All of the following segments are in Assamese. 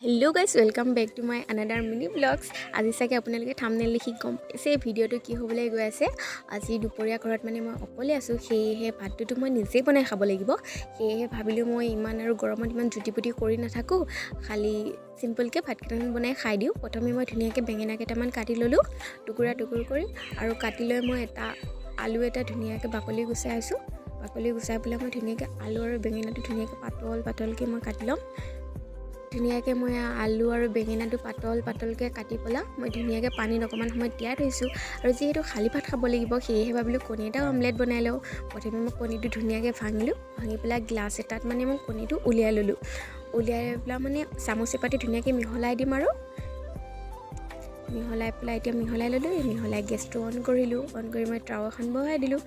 Hello guys, welcome back to my another mini vlogs. আজি চাগে আপোনালোকে থামনেল দেখি গম পাইছে এই ভিডিঅ'টো কি হ'বলৈ গৈ আছে। আজি দুপৰীয়া ঘৰত মানে মই অকলে আছোঁ, সেয়েহে ভাতটোতো মই নিজেই বনাই খাব লাগিব। সেয়েহে ভাবিলোঁ মই ইমান আৰু গৰমত ইমান জুতি পুতি কৰি নাথাকোঁ, খালি চিম্পলকৈ ভাত কেইটামান বনাই খাই দিওঁ। প্ৰথমে মই ধুনীয়াকৈ বেঙেনা কেইটামান কাটি ল'লোঁ টুকুৰা টুকুৰ কৰি আৰু কাটি লৈ মই এটা আলু এটা ধুনীয়াকৈ বাকলি গুচাই আছোঁ। বাকলি গুচাই পেলাই মই ধুনীয়াকৈ আলু আৰু বেঙেনাটো ধুনীয়াকৈ পাতল পাতলকৈ মই কাটি ল'ম। ধুনীয়াকৈ মই আলু আৰু বেঙেনাটো পাতল পাতলকৈ কাটি পেলাই মই ধুনীয়াকৈ পানীত অকণমান সময় তিয়াই থৈছোঁ। আৰু যিহেতু খালী ভাত খাব লাগিব, সেয়েহে ভাবিলোঁ কণী এটাও অমলেট বনাই লওঁ। প্ৰথমে মই কণীটো ধুনীয়াকৈ ভাঙিলোঁ। ভাঙি পেলাই গ্লাছ এটাত মানে মই কণীটো উলিয়াই ল'লোঁ। উলিয়াই পেলাই মানে চামুচ এপাতি ধুনীয়াকৈ মিহলাই দিম আৰু মিহলাই পেলাই এতিয়া মিহলাই ল'লোঁ। মিহলাই গেছটো অন কৰিলোঁ। অন কৰি মই টাৱাখন বহাই দিলোঁ।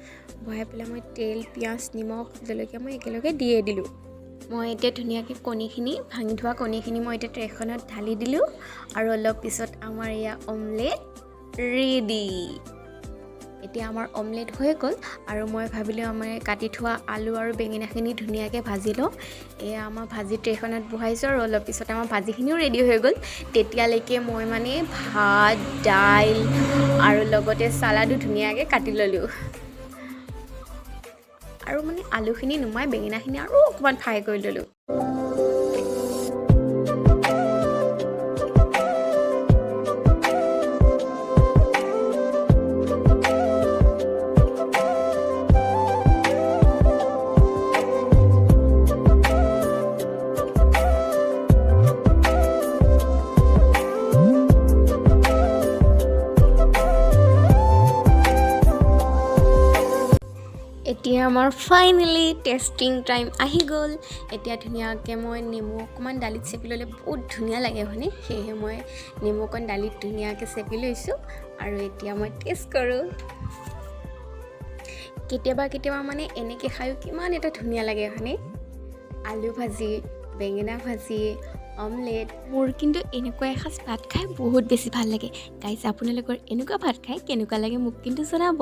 বহাই পেলাই মই তেল, পিঁয়াজ, নিমখ, জলকীয়া মই একেলগে দিয়ে দিলোঁ। মই এতিয়া ধুনীয়াকৈ কণীখিনি, ভাঙি থোৱা কণীখিনি মই এতিয়া ট্ৰেখনত ঢালি দিলোঁ আৰু অলপ পিছত আমাৰ এয়া অমলেট ৰেডি। এতিয়া আমাৰ অমলেট হৈ গ'ল আৰু মই ভাবিলোঁ আমাৰ কাটি থোৱা আলু আৰু বেঙেনাখিনি ধুনীয়াকৈ ভাজি লওঁ। এয়া আমাৰ ভাজি ট্ৰেখনত বহাইছোঁ আৰু অলপ পিছত আমাৰ ভাজিখিনিও ৰেডি হৈ গ'ল। তেতিয়ালৈকে মই মানে ভাত, দাইল আৰু লগতে চালাডো ধুনীয়াকৈ কাটি ল'লোঁ আৰু মানে আলুখিনি নুমাই বেঙেনাখিনি আৰু অকণমান ফ্ৰাই কৰি ল'লোঁ। এতিয়া আমাৰ ফাইনেলি টেষ্টিং টাইম আহি গ'ল। এতিয়া ধুনীয়াকৈ মই নেমু অকণমান দালিত চেপি ল'লে বহুত ধুনীয়া লাগে, হয়নে? সেয়েহে মই নেমু অকণ দালিত ধুনীয়াকৈ চেপি লৈছোঁ আৰু এতিয়া মই টেষ্ট কৰোঁ। কেতিয়াবা কেতিয়াবা মানে এনেকৈ খায়ো কিমান এটা ধুনীয়া লাগে, হয়নে? আলু ভাজি, বেঙেনা ভাজি, অমলেট। মোৰ কিন্তু এনেকুৱা এসাঁজ ভাত খাই বহুত বেছি ভাল লাগে। গাইজ, আপোনালোকৰ এনেকুৱা ভাত খাই কেনেকুৱা লাগে মোক কিন্তু জনাব।